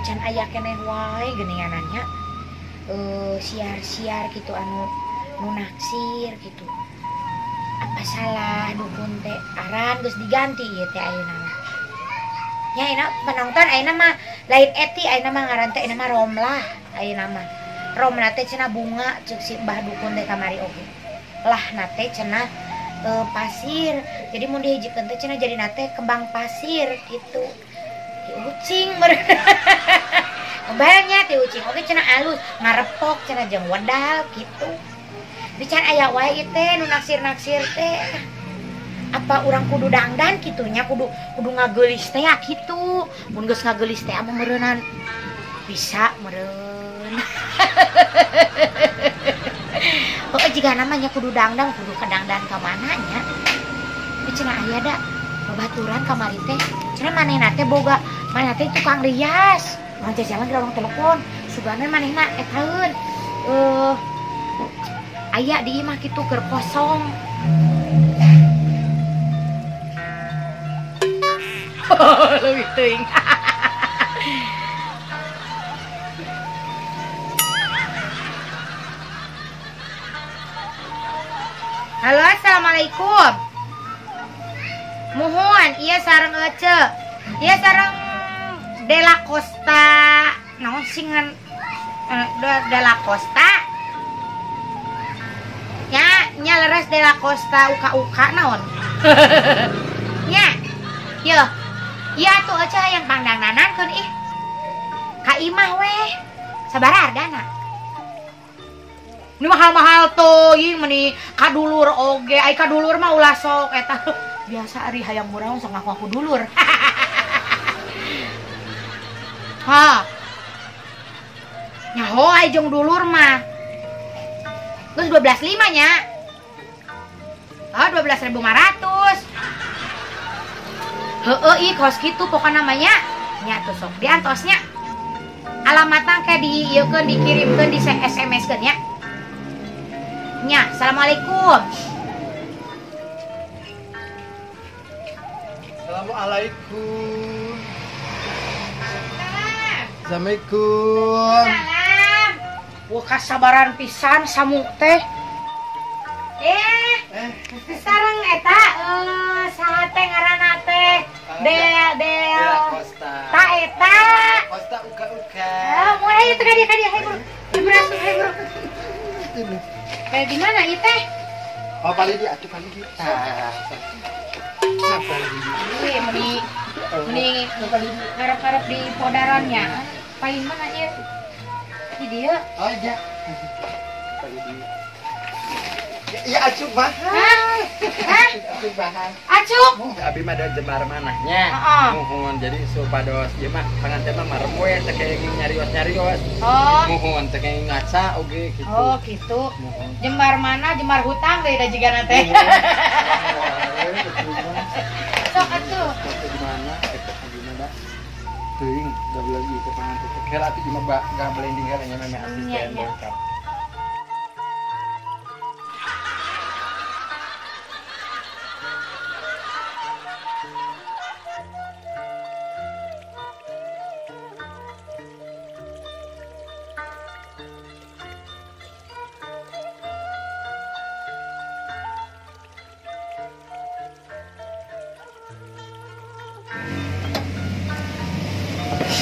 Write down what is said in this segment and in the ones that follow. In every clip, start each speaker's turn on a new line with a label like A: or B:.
A: Can aya keneh wae geuninganannya. Siar-siar gitu anu nu naksir gitu. Apa salah dukun teh aran geus diganti ieu teh ayeuna mah. Nya ayeuna penonton ayeuna mah lain Eti ayeuna mah ngaran teh ayeuna mah Romlah ayeuna mah. Romlah teh cenah bunga ceuk si Mbah dukun teh kamari oge. Lah teh cenah pasir. Jadi mun dihijikeun teh cenah jadi nate kembang pasir gitu. Ti ucing meureun. Banyak ti ucing oge cenah alus ngarepok cenah jeung wedal gitu. Bican aya wae ieu teh nu naksir-naksir teh. Apa urang kudu dangdan kitu nya kudu ngageulis teh ya kitu. Mun geus ngageulis teh mah meureunnan bisa meureun. Pokoknya jika namanya kudu dangdang kudu kedangdan ka mana nya. Cenah aya da babaturan kamari teh. Cenah manehna teh boga manehna teh tukang rias. Urang jalan geura urang telepon. Sugana manehna etaeun. Aya di imah kitu keur kosong. Leuwih teuing. Halo, assalamualaikum. Muhun, iya sareng Ece. Iya sareng Dela Costa. Naon sih ngan Dela Costa? Nya, nya leres Dela Costa uka-uka naon? Nya. Yo. Iya tuh Ece hayang pangdangnanankeun ih. Ka imah weh. Sabaraha hargana? Ini mahal-mahal tuh, ih meni kadulur oge, ai kadulur mah ulah sok eta. Biasa ari hayang murah sok ngaku-ngaku dulur. Ha. Nyaho ai jeung dulur mah. Geus 12.5 nya. Ah 12.500. Heueuh ih kos kitu pokona namanya. Nya tuh sok diantosnya. Alamatna ke diieukeun dikirimkeun di SMS-keun nya. Nya, assalamualaikum.
B: Assalamualaikum. Assalamualaikum.
A: Salam. Wah, kasabaran pisan samuk teh. Sareng eta saha teh ngaranna teh? Del
B: Costa.
A: Ta eta.
B: Costa uka-uka.
A: Moal ieu teh ka dieu hayu bro. Ieu hayu bro. Kayak gimana ieu teh?
B: Oh, paling di atuh paling di. Tah. Sabar di.
A: Wih, meni ngarep-ngarep di podarannya. Paling mana ieu? Di dieu.
B: Oh, iya. Paling di. Ya acuk bahan.
A: Hah?
B: Acuk bahan.
A: Acuk.
B: Abi mah ada jemar manahnya. Muhun jadi supados ieu mah panganten mah marem we teh kenging nyarios-nyarios.
A: Oh.
B: Muhun teh kenging ngaca oge gitu.
A: Oh, gitu. Jembar mana? Jembar hutang deui da jigana teh. Sok atuh.
B: Di mana? Gimana? Teuing da lagi ke panganten teh. Heula atuh ieu mah ga blending heula nya memeh asisten bokap.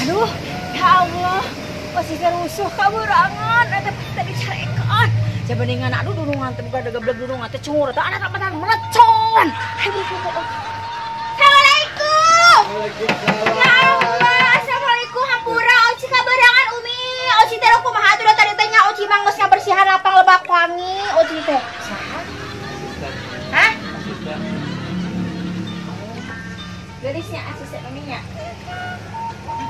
C: Aduh, ya Allah, posisi rusuh kaburangan, ada pasti dicarekan. Jabaningan aduh dunungan teh bukan gablek dunungan teh cungur teh anak matan melecon. Assalamualaikum. Waalaikumsalam. Ya Allah, assalamualaikum hampura Oci kaburangan Umi. Oci teh kumaha atuh tadi teh nya Oci mah geus ngabersihan lapang lebak wangi Oci teh.
A: Saha? Hah?
B: Asisten.
C: Gelisnya asisten Umi nya.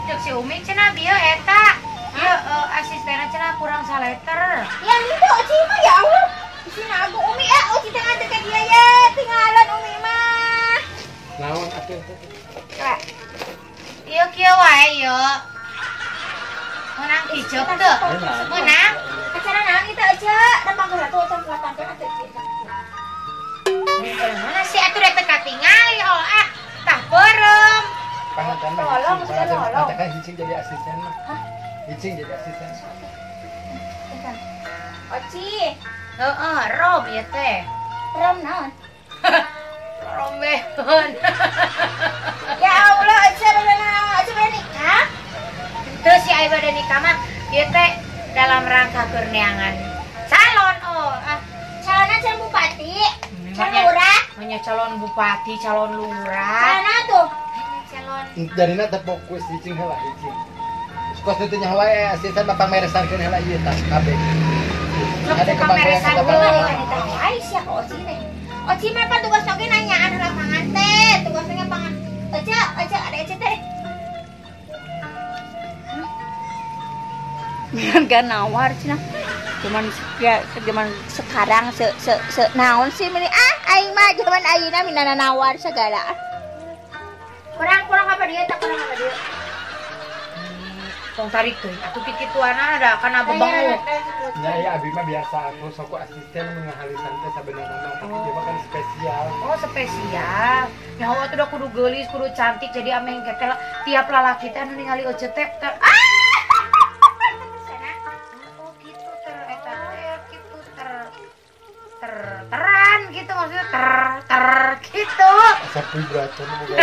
A: Cek si Umi cenah bieu eta. Ieu asistenna cenah kurang saleter.
C: Ya henteu Oci mah ya Allah. Isina agung Umi Oci teh nganter ka dia ya, tinggalan Umi mah.
B: Naon atuh teh?
A: Ieu kieu wae ieu. Meunang kiceup teu? Meunang.
C: Acara naon ieu teh Oce? Da panggeul atuh tong katampeun atuh ieu.
A: Mana sih atuh da teu katingali oh ah. Tah beureum.
B: Panganten mah.
C: Tolong, maksudnya tolong.
B: Katakan hicing jadi asisten mah.
C: Hah?
B: Hicing jadi asisten.
C: Oci.
A: Heeh, rom ieu teh.
C: Rom naon?
A: Rombeun.
C: Ya Allah, Oci bade naon? Oci bade nikah?
A: Teu si aya bade nikah mah ieu teh dalam rangka keur neangan calon oh ah
C: calonnya calon bupati, calon lurah,
A: hanya calon bupati, calon lurah.
C: Calon tuh
A: calon.
B: Jarina teh fokus cicing heula cicing. Kos teu nyaho wae asisten bapak meresankeun heula ieu tas kabeh.
A: Ada kemeresan
C: heula eta wae sia ka Oci teh. Oci mah pan tugas oge nanyaan lapangan teh, tugasnya pangan. Oci, Oci ada Oci teh. Gak nawar cenah. Cuman ya zaman sekarang se se se naon sih meni ah aing mah zaman ayeuna minana nawar segala. Kurang apa dia tak kurang apa dia.
A: Tong tarik teuing atuh kikituana da kana bebenguk.
B: Nya ya abi mah biasa aku sok asisten nu ngahalisan teh sabenerna mah tapi dia mah kan spesial.
A: Oh spesial. Nyaho atuh da kudu geulis, kudu cantik jadi ameh ketel tiap lalaki teh anu ningali Oce teh teran gitu maksudnya ter gitu.
B: Asa vibrator bukan.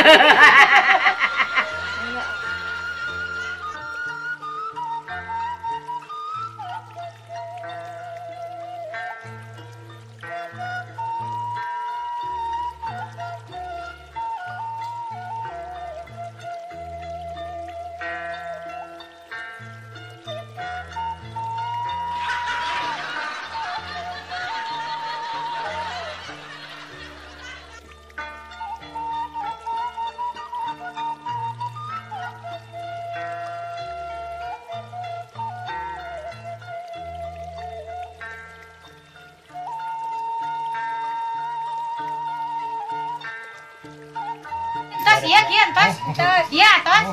A: Tos iya kieu tos. Tos. Iya tos.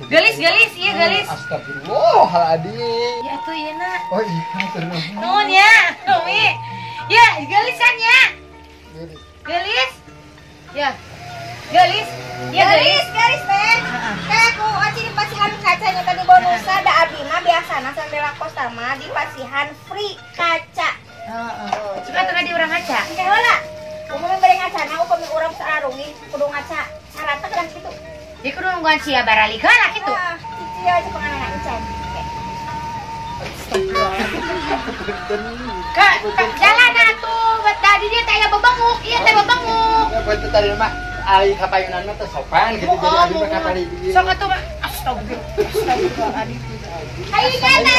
A: Gelis gelis iya gelis.
B: Astagfirullahaladzim.
A: Ya atuh ieu na.
B: Oh iya terus.
A: Nuhun ya, Umi. Ya, gelisan ya. Gelis. Gelis. Ya. Gelis. Ya gelis,
C: gelis teh. Teh ku Oci dipasihan kacanya tadi bonusan da abi mah biasana sambil lakosta mah dipasihan free kaca.
A: Heeh. Suka tengah di urang ngaca.
C: Engke heula. Upami bade ngacana upami urang sararungi kudu ngaca syaratna kedah kitu.
A: Di kudu nungguan sia baralik heula kitu.
C: Heeh, cici aja panganan encan.
A: Ke jalan atuh tadi dia teh aya bebenguk, ieu teh bebenguk.
B: Ya betul tadi mah ari kapayunan mah teh sopan gitu jadi abi mah kapari dieu.
A: Sok atuh mah astagfirullahaladzim.
C: Hayu nya teh.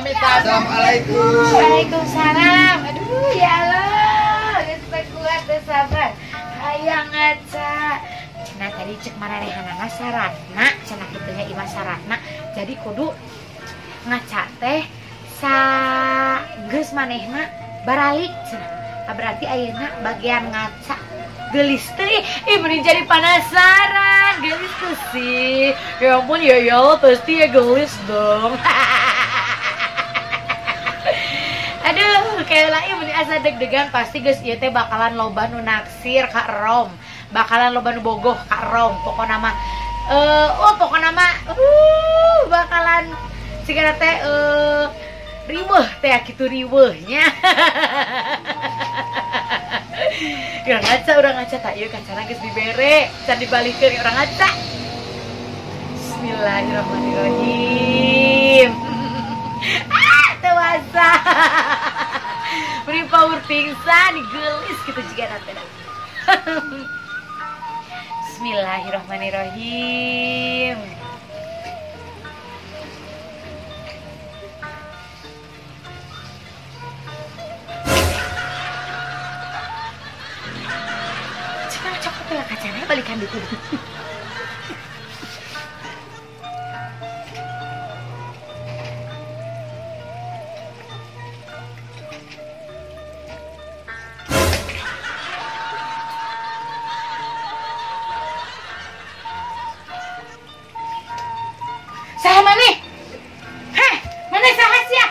B: Assalamualaikum.
A: Waalaikumsalam. Aduh ya Allah, geus teu kuat teu sabar. Hayang ngaca. Cenah tadi cek maranehanana saratna, cenah kitu nya imah saratna. Jadi kudu ngaca teh sa geus manehna baralik cenah. Berarti ayeuna bagian ngaca gelis teh, ih mending jadi penasaran. Gelis tuh sih. Ya ampun ya ya pasti ya gelis dong. Aduh, kayak lah ini asa deg-degan pasti guys ieu teh bakalan loba nu naksir ka Rom. Bakalan loba nu bogoh ka Rom. Pokona mah pokona mah bakalan sigana teh riweuh teh kitu riweuhnya. Urang ngaca tak ieu kacana geus dibere, can dibalikeun urang ngaca. Bismillahirrahmanirrahim. Ah, tewasa. Beri power pingsan, gelis gitu juga nanti. Bismillahirrahmanirrahim. Cuma coklat lah kacanya balikan dulu. Saha maneh? Heh, maneh saha sia?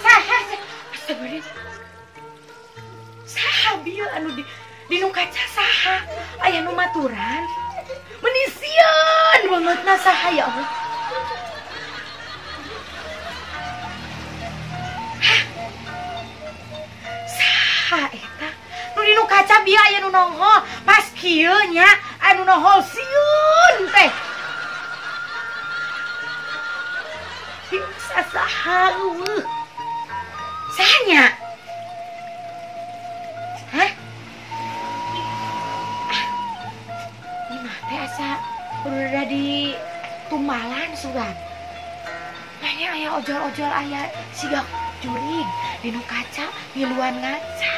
A: Saha sia? Astagfirullah. bieu anu di nu kaca saha? Aya nu maturan. Meni sieun bangetna saha ya Allah. Hah? Saha eta? Nu di nu kaca bieu aya nu nongol. Pas kieu nya anu nongol sieun teh. Saha eueuh. Sahanya? Hah? Ah. Ini mah teh asa udah di tumbalan sugan. Nanya aya ojol-ojol aya siga jurig di nu kaca ngiluan ngaca.